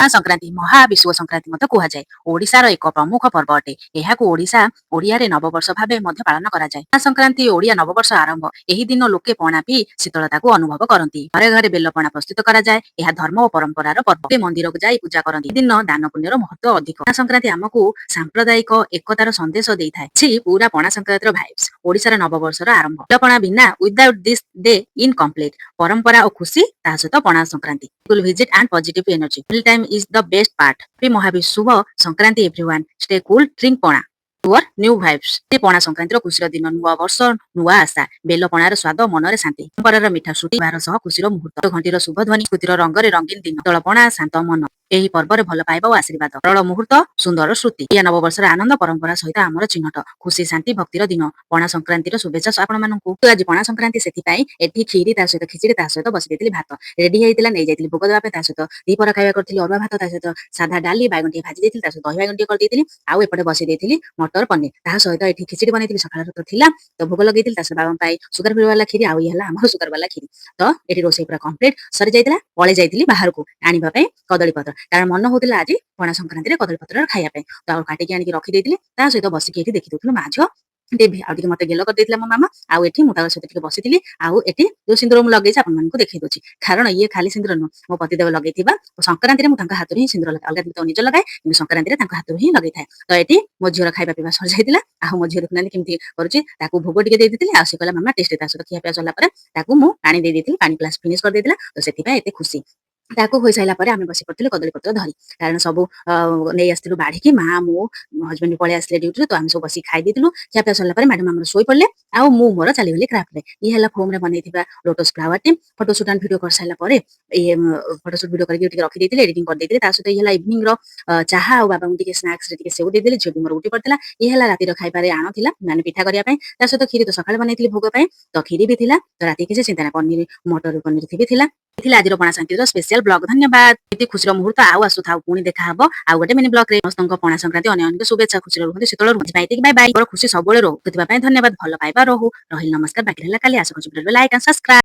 ପଣା ସଂକ୍ରାନ୍ତି, ମହାବିଷୁବ ସଂକ୍ରାନ୍ତି ମଧ୍ୟ କୁହାଯାଏ, ଓଡ଼ିଶାର ଏକ ପ୍ରମୁଖ ପର୍ବ ଅଟେ। ଏହାକୁ ଓଡ଼ିଆରେ ନବବର୍ଷ ଭାବେ ମଧ୍ୟ ପାଳନ କରାଯାଏ। ପଣା ସଂକ୍ରାନ୍ତି ଓଡ଼ିଆ ନବବର୍ଷ ଆରମ୍ଭ। ଏହି ଦିନ ଲୋକେ ପଣା ପିଇ ଶୀତଳତାକୁ ଅନୁଭବ କରନ୍ତି। ଘରେ ଘରେ ବେଲ ପଣା ପ୍ରସ୍ତୁତ କରାଯାଏ। ଏହା ଧର୍ମ ଓ ପରମ୍ପରାର ପର୍ବ। ମନ୍ଦିରକୁ ଯାଇ ପୂଜା କରନ୍ତି। ଏହି ଦିନ ଦାନ ପୁଣ୍ୟର ମହତ୍ଵ ଅଧିକ। ପଣା ସଂକ୍ରାନ୍ତି ଆମକୁ ସାମ୍ପ୍ରଦାୟିକ ଏକତାର ସନ୍ଦେଶ ଦେଇଥାଏ। ଛି ପୁରା ପଣା ସଂକ୍ରାନ୍ତିର ଭାଇବ୍ସ, ଓଡ଼ିଶାର ନବବର୍ଷର ଆରମ୍ଭ। ବେଲପଣା ବିନା, ୱିଦାଉଟ୍ this day incomplete. ପରମ୍ପରା ଓ ଖୁସି ତା ସହିତ Pana Sankranti. Visit and positive energy time is the best part. Mahavishuba Sankranti everyone, stay cool, drink pana, your new vibes. ପଣା ସଂକ୍ରାନ୍ତିର ଖୁସିର ଦିନ, ନୂଆ ବର୍ଷ, ନୂଆ ଆଶା। ବେଲ ପଣାର ସ୍ୱାଦ, ମନରେ ଶାନ୍ତି, ପରମ୍ପରାର ମିଠା ଶ୍ରୁତି ସହ ଖୁସିର ମୁହୂର୍ତ୍ତ, ଘଣ୍ଟିର ଶୁଭ ଧ୍ୱନି, ସ୍ମୃତିର ରଙ୍ଗରେ ରଙ୍ଗୀନ ଦିନ, ଶୀତଳ ପଣା, ଶାନ୍ତ ମନ। ଏହି ପର୍ବରେ ଭଲ ପାଇବା ଓ ଆଶୀର୍ବାଦ, ସରଳ ମୁହୂର୍ତ୍ତ, ସୁନ୍ଦର ଶ୍ରୁତି। ଓଡ଼ିଆ ନବବର୍ଷର ଆନନ୍ଦ, ପରମ୍ପରା ସହିତ ଆମର ଚିହ୍ନଟ, ଖୁସି, ଶାନ୍ତି, ଭକ୍ତିର ଦିନ। ପଣା ସଂକ୍ରାନ୍ତିର ଶୁଭେଚ୍ଛା ଆପଣମାନଙ୍କୁ। ଆଜି ପଣା ସଂକ୍ରାନ୍ତି, ସେଥିପାଇଁ ଏଠି କ୍ଷୀରି, ତା ସହିତ ଖିଚିଡ଼ି, ତା ସହିତ ବସି ଦେଇଥିଲି ଭାତ ରେଡି ହେଇଥିଲା, ନେଇଯାଇଥିଲି ଭୋଗ ଦେବା ପାଇଁ। ତା ସହିତ ଦ୍ୱିପହର ଖାଇବା କରିଥିଲି ଅରୁଆ ଭାତ, ତା ସହିତ ସାଧା ଡାଲି, ବାଇଗଣ ଟିକେ ଭାଜି ଦେଇଥିଲି, ତା ସହିତ ଦହି ବାଇଗଣ ଟିକେ କରିଦେଇଥିଲି। ଆଉ ଏପଟେ ବସେଇ ଦେଇଥିଲି ମଟର ପନିର। ତା ସହିତ ଏଠି ଖିଚିଡ଼ି ବନେଇଥିଲି, ସକାଳର ତ ଥିଲା, ତ ଭୋଗ ଲଗେଇଥିଲି। ତା ସହିତ ବାବାଙ୍କ ପାଇଁ ସୁଗାର ଫ୍ରି ବାଲା କ୍ଷୀରି, ଆଉ ଇଏ ହେଲା ଆମର ସୁଗାର ବାଲା କ୍ଷୀରି। ତ ଏଠି ରୋଷେଇ ପୁରା କମ୍ପ୍ଲିଟ ସରି ଯାଇଥିଲା। ପଳେଇ ଯାଇଥିଲି ବାହାରକୁ ଆଣିବା ପାଇଁ କଦଳୀ ପତ୍ର, କାରଣ ମନ ହଉଥିଲା ଆଜି ପଣା ସଂକ୍ରାନ୍ତିରେ କଦଳୀ ପତ୍ର ଖାଇବା ପାଇଁ। ତ ଆଉ କାଟିକି ଆଣିକି ରଖିଦେଇଥିଲି। ତା ସହିତ ବସିକି ଏଠି ଦେଖି ଦଉଥିଲୁ ମା ଝିଅ ଟିଭି। ଆଉ ଟିକେ ମତେ ଗେଲ କରିଦେଇଥିଲା ମୋ ମାମା। ଆଉ ଏଠି ମୁଁ ତାଙ୍କ ସହିତ ଟିକେ ବସିଥିଲି। ଆଉ ଏଠି ଯୋଉ ସିନ୍ଦୁର ମୁଁ ଲଗେଇଛି, ଆପଣମାନଙ୍କୁ ଦେଖେଇ ଦଉଛି। କାରଣ ଇଏ ଖାଲି ସିନ୍ଦୁର ନୁହଁ, ମୋ ପତିଦେବ ଲଗେଇଥିବା ସଂକ୍ରାନ୍ତିରେ ମୁଁ ତାଙ୍କ ହାତରୁ ହିଁ ସିନ୍ଦୁର ଲଗାଏ। ଅଲଗା ଦିନ ତ ନିଜ ଲଗାଏ, କିନ୍ତୁ ସଂକ୍ରାନ୍ତିରେ ତାଙ୍କ ହାତରୁ ହିଁ ଲଗେଇଥାଏ। ତ ଏଠି ମୋ ଝିଅର ଖାଇବା ପିଇବା ସରିଯାଇଥିଲା। ଆଉ ମୋ ଝିଅ ଦେଖୁନାହାନ୍ତି କେମିତି କରୁଛି। ତାକୁ ଭୋଗ ଟିକେ ଦେଇଦେଇଥିଲି ଆଉ ସେ କହିଲା, "ମାମା, ଟେଷ୍ଟ।" ତା ସହିତ ଖିଆ ପିଆ ସରିଲା ପରେ ତାକୁ ମୁଁ ପାଣି ଦେଇ ଦେଇଥିଲି, ପାଣି ଗ୍ଲାସ ଫିନିଶ କରିଦେଇଥିଲା, ତ ସେଥିପାଇଁ ଏତେ ଖୁସି। ତାକୁ ହୋଇସାରିଲା ପରେ ଆମେ ବସି ପଡିଥିଲୁ କଦଳୀ ପତ୍ର ଧରି, କାରଣ ସବୁ ନେଇ ଆସିଥିଲୁ ବାଢିକି। ମା, ମୁଁ, ହଜବେଣ୍ଡ ପଳେଇ ଆସିଲେ ଡ୍ୟୁଟିରୁ, ତ ଆମେ ସବୁ ବସିକି ଖାଇ ଦେଇଥିଲୁ। ଖିଆ ପିଆ ସରିଲା ପରେ ମ୍ୟାଡାମ ଆମର ଶୋଇ ପଡିଲେ ଆଉ ମୁଁ ମୋର ଚାଲିଗଲି କ୍ରାଫ୍ଟରେ। ଇଏ ହେଲା ଫୋମରେ ବନେଇଥିବା ଲୋଟସ୍ ଫ୍ଲାୱାରଟି। ଫଟୋ ସୁଟ୍ ଆଣ୍ଡ ଭିଡିଓ କରିସାରିଲା ପରେ ଇଏ ଫଟୋ ସୁଟ୍ ଭିଡିଓ କରିକି ଟିକେ ରଖିଦେଇଥିଲି, ଏଡିଟିଂ କରିଦେଇଥିଲି। ତା ସହିତ ଇଏ ହେଲା ଇଭିନିଂ ର ଚାହା ଆଉ ବାବାଙ୍କୁ ଟିକେ ସ୍ନାକ୍ସ ରେ ଟିକେ ସେଉ ଦେଇଦେଲି। ଝିଅ ବି ମୋର ଉଠି ପଡିଥିଲା। ଇଏ ହେଲା ରାତିର ଖାଇବାରେ ଆଣ ଥିଲା, ମାନେ ପିଠା କରିବା ପାଇଁ। ତା ସହିତ କ୍ଷୀରି ତ ସକାଳେ ବନେଇଥିଲି ଭୋଗ ପାଇଁ, ତ କ୍ଷୀରି ବି ଥିଲା। ତ ରାତି କିଛି ଚିନ୍ତା ନାହିଁ, ପନିର, ମଟର ପନିର ବି ଥିଲା। ଥିଲା ଆଜିର ପଣା ସଂକ୍ରାନ୍ତିର ସ୍ପେଶାଲ ବ୍ଲଗ। ଧନ୍ୟବାଦ। ଏମିତି ଖୁସିର ମୁହୂର୍ତ୍ତ ଆଉ ଆସୁଥାଉ। ପୁଣି ଦେଖା ହବ ଆଉ ଗୋଟେ ମିନି ବ୍ଲଗ ରେ। ସମସ୍ତଙ୍କ ପଣା ସଂକ୍ରାନ୍ତି ଅନେକ ଅନେକ ଶୁଭେଚ୍ଛା। ଖୁସିରେ ରୁହନ୍ତୁ, ଶୀତଳ ରୁହନ୍ତୁ। ପାଇଁ ବାଇ ବାଇ। ଖୁସି ସବୁବେଳେ ରହୁ। ସେଥିପାଇଁ ଧନ୍ୟବାଦ। ଭଲ ପାଇବା ରହୁ। ରହିଲି, ନମସ୍କାର। ବାକି ରହିଲା କାଲି। ଆଶା କରୁଛି ଲାଇକ୍ ଆଣ୍ଡ ସବସ୍କ୍ରାଇବ।